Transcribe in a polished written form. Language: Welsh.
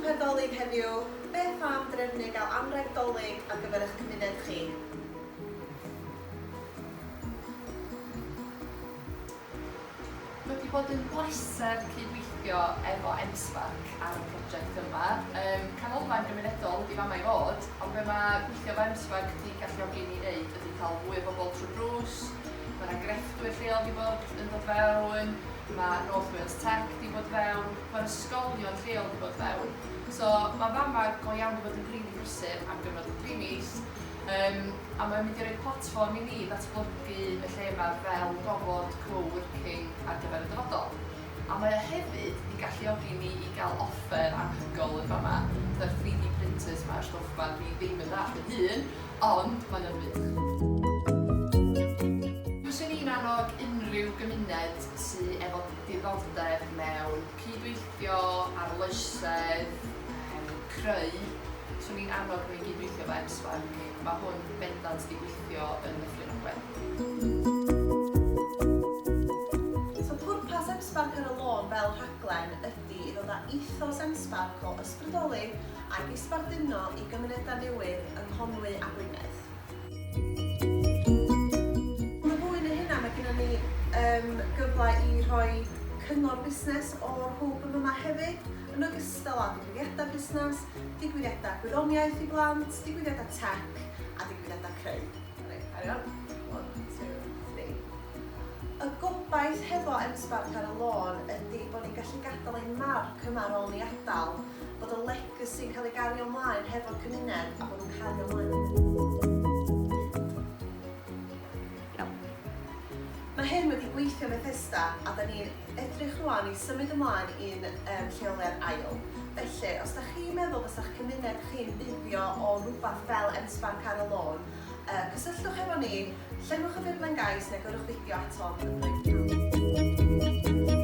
Siwmper Dolig heddiw, beth am drefnu gael anrheg Dolig ar gyfer eich cymuned chi? Mae wedi bod yn bleser cyd-weithio efo M-SParc ar y prosiect yma. Yym, canolfan gymunedol ydi fama i fod, ond be mae gweithio efo M-SParc 'di galluogi ni wneud ydi cael fwy o bobl trwy'r drws, mae 'na grefftwyr lleol 'di bod yn dod fewn, mae North Wales Tech 'di bod fewn, mae'r ysgolion lleol 'di bod fewn. So mae fama go iawn 'di bod yn rili brysur am gyfnod o dri mis. Yym, a mae'n mynd i roi platfform i ni ddatblygu y lle yma fel gofod co-working ar gyfer y dyfodol. A mae o hefyd 'di galluogi ni i gael offer anhygoel yn fama, fatha'r 3D printers 'ma a'r stwff 'ma dwi ddim yn dallt yn hun, ond mae o'n wych. Fyswn i'n annog unrhyw gymuned sy efo diddordeb mewn cyd-weithio, arloesedd, creu, 'swn i'n annog nhw i gyd-weithio efo M-SParc. Mae hwn bendant 'di gweithio yn Nyffryn Ogwen. So pwrpas M-SParc ar y Lôn fel rhaglen ydy i ddod â ethos M-SParc o ysbrydoli ac i sbarduno i gymunedau newydd yng Nghonwy a Gwynedd. Ond yn fwy na hynna, mae gennym ni yym gyfle i rhoi cyngor busnes o'r hwb yn fama hefyd, yn ogystal â digwyddiadau busnes, digwyddiadau gwyddoniaeth i blant, digwyddiadau tech a digwyddiadau creu. Reit, carry on. One, two, three. Y gobaith hefo M-SParc ar y lôn ydy bod ni'n gallu gadael ein marc yma ar ôl ni adael, bod y legacy yn cael ei gario ymlaen hefo'r cymuned a bod nhw'n cario ymlaen. Iawn. Mae hyn wedi gweithio yn Bethesda a da ni'n edrych rwan i symud ymlaen i'n yym lleoliad ail. Felly, os da chi'n meddwl fysa'ch cymuned chi'n buddio o rwbath fel M-SParc ar y lôn, yy cysylltwch efo ni, llenwch y ffurflen gais neu gyrrwch fideo atom yn rhoi.